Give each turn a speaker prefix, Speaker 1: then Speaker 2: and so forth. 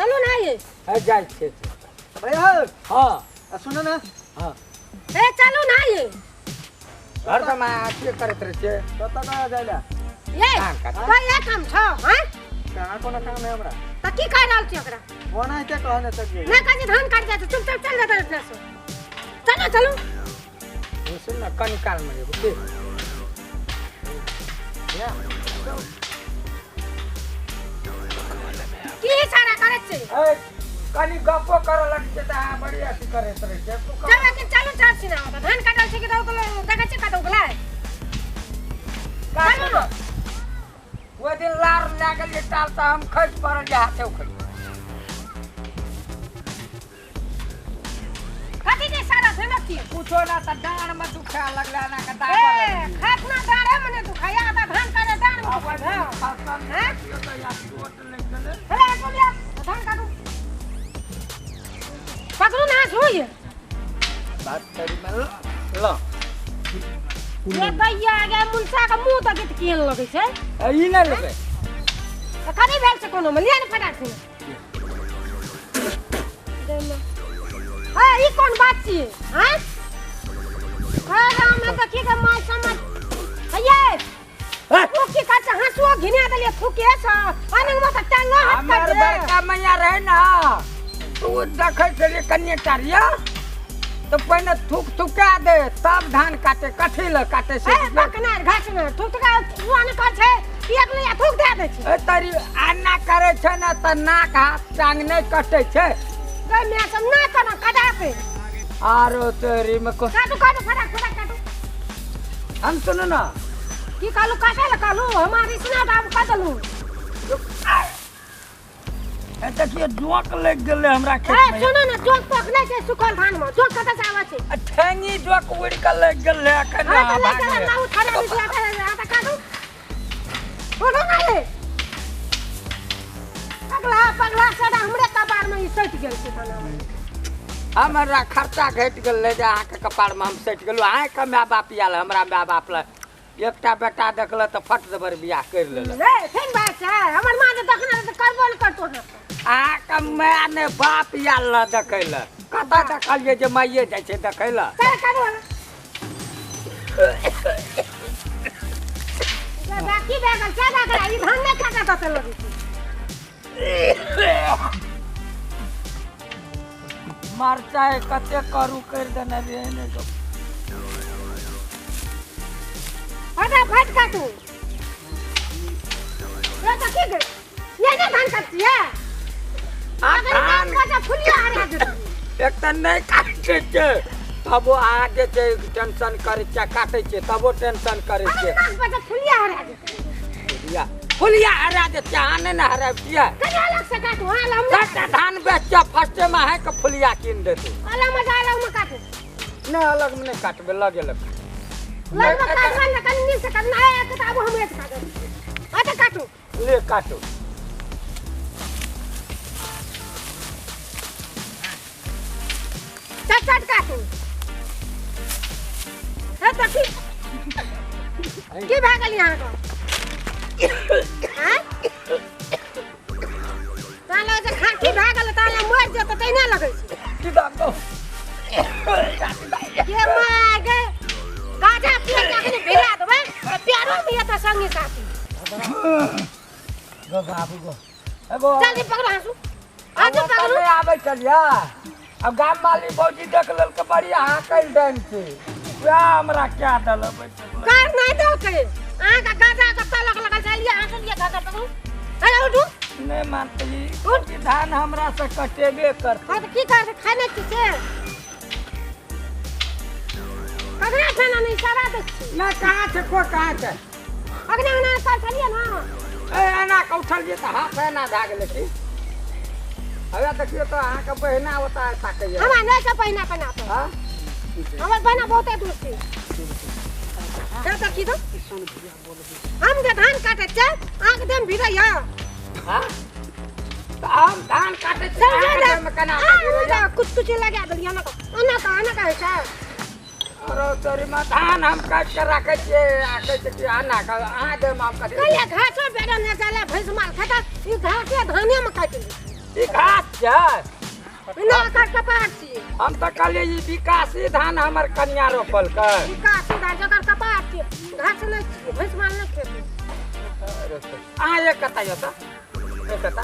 Speaker 1: चलू ना ये।
Speaker 2: ए जाइ छै।
Speaker 3: भैया।
Speaker 2: हां।
Speaker 3: आ सुन ना।
Speaker 2: हां।
Speaker 1: ए चलू ना ये।
Speaker 2: घर से मैं अथी करैत रहै छियै।
Speaker 3: कतऽ कहाँ जाइला?
Speaker 1: ये
Speaker 2: धान काटै।
Speaker 1: कोई ये काम छौ? हां?
Speaker 3: कहाँ कोनो काम है हमरा?
Speaker 1: त की कह रहल छी ओकरा?
Speaker 3: ओना के कहने तक गेल।
Speaker 1: ना कहै छी धान काट जाइ छै, चुपचाप चल जाता अपना से। चलू चलू।
Speaker 2: सुन ना कनी काल में एगो के। या।
Speaker 1: की इशारा करै छी?
Speaker 2: ए कनी गप्पो करऽ लगै छै तऽ अहाँ बड़ी अथी करैत रहै छियै।
Speaker 1: चल लेकिन चलू चार छी ना, धान काटल छै कि तऽ देखै छी कतौ गेलै। चलू ना।
Speaker 2: ओहि दिन लार लए गेलियै टाल तऽ हम खसि पड़ल जे हाथे उखड़ि।
Speaker 1: कथी के इशारा से ना की?
Speaker 2: कुछो ना तऽ डाँड़ में दुखाय लगलै एना के
Speaker 1: ए
Speaker 2: दाबऽ
Speaker 1: खातना डाँड़े में ने दुखाया, तऽ धान काटे डाँड़ में दुखाय।
Speaker 2: फसल
Speaker 1: हैं?
Speaker 2: तऽ या चोट लागि गेलै।
Speaker 1: हेले बोलिया धान काटू। पकड़ू ना सुई।
Speaker 2: बात करी में ल।
Speaker 1: ये दैया गे मुलसा के मुंह तक केहन लगै छै?
Speaker 2: ए ई नहि लेबै।
Speaker 1: तऽ कथी भेल छै कोनो में? लिअ ने फटाक से। ए ई कोन बात छियै? हैं? हे राम तऽ की के माय समझ। हे ओ की कहै छै हँसुआ घिना देलियै थूके सँ। अनंग में तऽ टांगो हाथ
Speaker 2: हमर
Speaker 1: काटि दे।
Speaker 2: बड़का मैया रहै ना, तऽ ओ देखै छलियै कनिए टा रिया, तऽ पहिने थूक थुका दे तब धान काटे। कथी लए काटे से?
Speaker 1: ए बकनार घासनार थूक थुका हुआ ने कर छै, एक ले थूक दे दै छै।
Speaker 2: ए तरी आना करै छै ने तऽ नाक हाथ टांग नहि कटै छै।
Speaker 1: गै my सब ना कना कटा पे।
Speaker 2: आरो तोरी में को
Speaker 1: काटू काटू फटाक फटाक काटू।
Speaker 2: हम सुनू ना।
Speaker 1: की कहलू काटे लए कहलू? हमार इसना दाब कऽ देलू।
Speaker 2: ए देखियो जोंक लागि गेलै हमरा
Speaker 1: ए
Speaker 2: खेत में।
Speaker 1: सुनू ना, जोंक तोक नहि छै सुखल धान में, जोंक कतऽ से आबै छै?
Speaker 2: आ ठेंगी जोंक उड़ि कऽ लागि गेलै एखन।
Speaker 1: हां तऽ लागि गेलै ना, ओ थाना में आता आता काटू। उठू ना रे। पगला पगला सदा हमरे कपार में ई सटि गेल छै थाना में।
Speaker 2: हमरा खर्चा घटि गेलै जे अहाँके कपार में हम सटि गेलहुँ। अहाँके my बाप आयल, हमरा my बाप लए एकटा बेटा देखल तऽ फट देबर बियाह करि लेलक।
Speaker 1: रे फेर बात छै, हमर माँ जे देखने तऽ करबो ने करतो हाथ।
Speaker 2: अहाँके my ने बाप आयल लए देखै लए। कतऽ देखलियै जे माइए जाइ छै देखै लए?
Speaker 1: चल काटू। की भए गेल? क्या भए गेल? ई धान नहि काटत तऽ लगै छै।
Speaker 2: मरचाइ कते करू करि देने रहियै ने।
Speaker 1: फटाफट काटू। ये तऽ की गेल? ये ने धान काटतियै?
Speaker 2: आ धान
Speaker 1: काटा फुलिया हरा जेतै।
Speaker 2: एक तऽ नहि काटै छै तबो अहाँ जे छै टेंशन करै छियै, काटै छियै तबो टेंशन करै छियै।
Speaker 1: अरे नाक बजा फुलिया हरा जेतै।
Speaker 2: फुलिया फुलिया हरा जेतै, अहाँ नहि ने हराबितियै।
Speaker 1: कनि अलग से काटू। हां हम
Speaker 2: सबटा धान बेच कऽ फर्स्टे में अहाँके फुलिया कीन देतै।
Speaker 1: अलग में जा, अलग में काटू।
Speaker 2: नहि अलग में नहि काटबै, लगे लग
Speaker 1: लग में काटबै ने कनि नीक से काटू। ए एक तऽ आबू हमरे से काटू। अच्छा काटू।
Speaker 2: ले काटू।
Speaker 1: चट चट काटू। हे तऽ की की भए गेल अहाँके? आँय? तहन लगै छै खाँसी भए गेल, तहन मरि जेतै तहिना लगै छै।
Speaker 2: की दाम दौ?
Speaker 1: के माय गे, गाजा पिए के अखनी भिड़ा देबै, प्यारो में एतऽ संगी साथी।
Speaker 2: गो बाबू गो। एगो
Speaker 1: जल्दी पकड़ो हाँसू। हाँसू पकड़ू।
Speaker 2: नहि आबै छलियै। अब गाम वाली भौजी देख लेलकै बड़ी अहाँ कैल डाइन छै, वएह हमरा क्या देलक।
Speaker 1: कार नहि देलकै। अहाँके गाजा के तलक लगल छै, लिअ हाँसू लिअ, धऽ पकड़ू। अरे उठू।
Speaker 2: नहि मानतै ई धान हमरा से कटेबे करतै।
Speaker 1: हाँ तऽ की करतै, खाइ नहि छी से? ककरा खाना नहि इशारा दै छी?
Speaker 2: नहि कहाँ छै, कोइ कहाँ छै?
Speaker 1: अगना अगना कर छलियै ना।
Speaker 2: ए एना कऽ उठलियै तऽ हाथ एना भए गेलै की। हवे देखियौ तऽ अहाँके बहिना ओतऽ ताकैया।
Speaker 1: हमरा नहि छै बहिना बहिना तऽ।
Speaker 2: हाँ?
Speaker 1: हमर बहिना बहुते दूर छै। चल तऽ की तऽ? हम जे धान काटै छियै, अहाँके देहमे भिड़ैया?
Speaker 2: हाँ? तऽ हम धान काटै छियै, अहाँके देहमे केना भिड़ैया?
Speaker 1: कुछ कुछ लगा देलियै, एना कऽ एना कऽ एना कऽ होइ छै।
Speaker 2: अरे तोरी माँ, धान हम काटि कऽ राखै छियै आ कहै छै कि एना कऽ अहाँ देहमे हम कथी?
Speaker 1: कहिया घासो बेड़ा नहि जाला, भैंस माल खाता, ई घासे धानेमे काटि लै।
Speaker 2: ई घास छै।
Speaker 1: ना एकर कपार छी।
Speaker 2: हम तऽ कहलियै ई विकासी धान हमर कनिया रोपलकै।
Speaker 1: विकासी धान जकर कपार छी, घास नहि छी, भैंस माल नहि खेती।
Speaker 2: अहाँ एक कता यौ तऽ एक कता।